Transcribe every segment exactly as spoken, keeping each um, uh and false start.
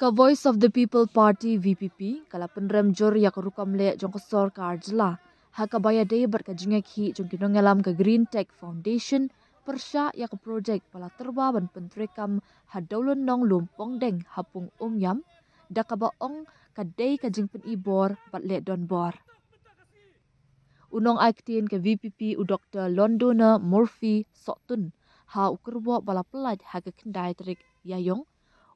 Ka Voice of the People Party, V P P, ka la pynrem jur ïa ka rukom leh jong ka sorkar jylla ha kaba ïadei bad ka jingïakhih jong ki nongïalam ka Green Tech Foundation pyrshah ïa ka projek ba la tyrwa ban pyntreikam ha Dawlynnong Lum Pongdeng ha Pung Umïam, da kaba ong ka dei ka jingpyni bor bad leh donbor. U nongai ktien ka V P P, u Doktor Londona Murphy Sohtun, ha u kyrwoh ba la pyllait ha ka khyndai tarik Ïaiong,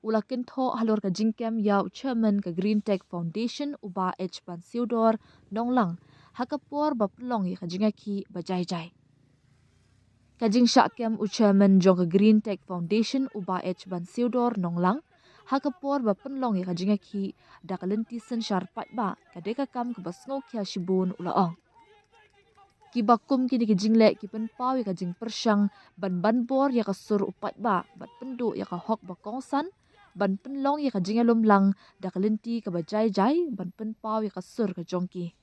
u la kynthoh halor ka jingkem ïa u Chairman ka Green Tech Foundation, u Bah H Bansiewdor Nonglang, ha ka por ba pynlong ïa ka jingïakhih ba jai jai. Ka jingshah kem u Chairman jong ka Green Tech Foundation, u Bah H Bansiewdor Nonglang, ha ka por ba pynlong ïa ka jingïakhih da ka lynti synshar paidbah, ka dei ka kam kaba sngewkhia shibun, u la ong. Kiba kum kine ki jingleh ki pynpaw ïa ka jingpyrshang ban ban bor ïa ka sur u paidbah bad pynduh ïa ka hok ba kongsan, ban pynlong ïa ka jingïalum lang da ka lynti kaba jai jai, ban pynpaw ïa ka sur ka jong ki.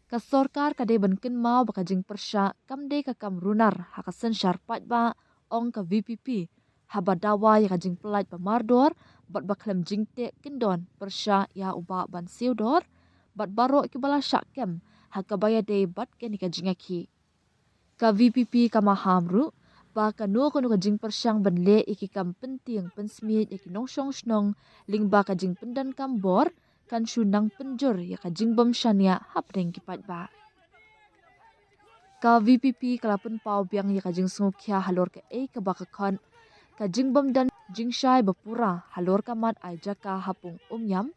Ka sorkar ka dei ban kynmaw ba ka jingpyrshah kam dei ka kam runar ha ka synshar paidbah, ong ka V P P, haba dawa ïa ka jingpyllait ba mardor bad ba khlem jingteh kyndon pyrshah ïa u Bah Bansiewdor bad baroh kiba la shah kem ha kaba ïadei bad kane ka jingïakhih. Ka V P P ka maham ruh ba kano kano ka jingpyrshang ban leh ïa ki kam pyntieng pynsmiej ïa ki nongshong shnong lyngba ka jingpyndonkam bor kan shu nang pynjur ïa ka jingbym shaniah hapdeng ki paidbah. Ka V P P ka la pynpaw biang ïa ka jingsngewkhia halor kaei kaba ka khot ka jingbym don jingshai ba pura halor ka mat ai jaka ha Pung Umïam,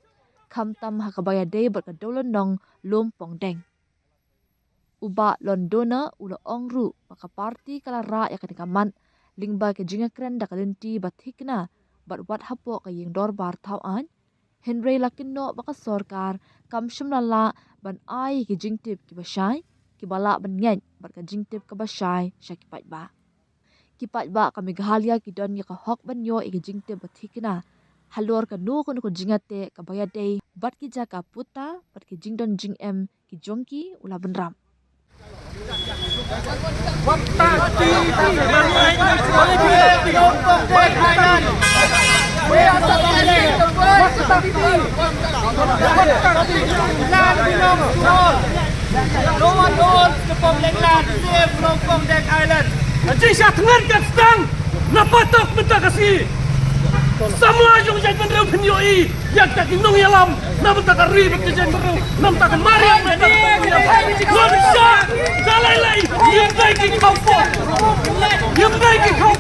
khamtam ha kaba ïadei bad ka Dawlynnong Lum Pongdeng. U Bah Londona u la ong ruh ba ka party ka la rah ïa kane ka mat lyngba ka jingïakren da ka lynti ba thikna bad wat hapoh ka ïing dorbar thaw aiñ, hynrei la kynnoh ba ka sorkar kam shym la lah ban ai ki jingtip kiba shai, kiba lah ban ngeit bad ka jingtip kaba shai sha ki paidbah. Ki paidbah ka Meghalaya ki don ïa ka hok ban ïoh ïa ki jingtip ba thikna halor kano kano ka jingïateh kaba ïadei bad ki jaka puta bad ki jingdon jingem ki jong ki, u la bynrap. No one owns the Pongdeng land, save Long Pongdeng Island. Ka jingshah thngan ka sdang na patok mynta ka sngi. Samla jong ka jaitbynriew phin ïohi ïa kita ki nongïalam na bynta ka ri bad ka jaitbynriew, na bynta ka mariang, na bynta ka mariang. Ngam shah da lei lei, ngim dei ki khawpot. Ngim dei ki khawpot.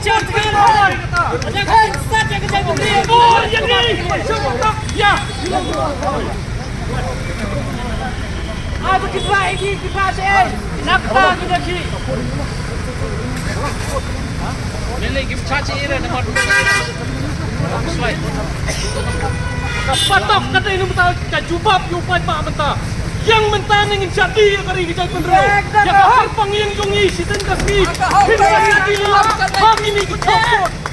Oh, ïa ngi. Ïa. Ai ba ki ba igi ki ba se. Nakta ki da ki. Lele kim cha chi ira na mat. Ka patok ka dei na mynta ka jubab ïa u paidbah mynta. Ïa mynta ne ngin shah die ïa ka ri ka jaitbynriew. Ïa ka kyrpang ïing jong ngi shiteng ka sngi. Ngin shah die ïa ka ri ka jaitbynriew.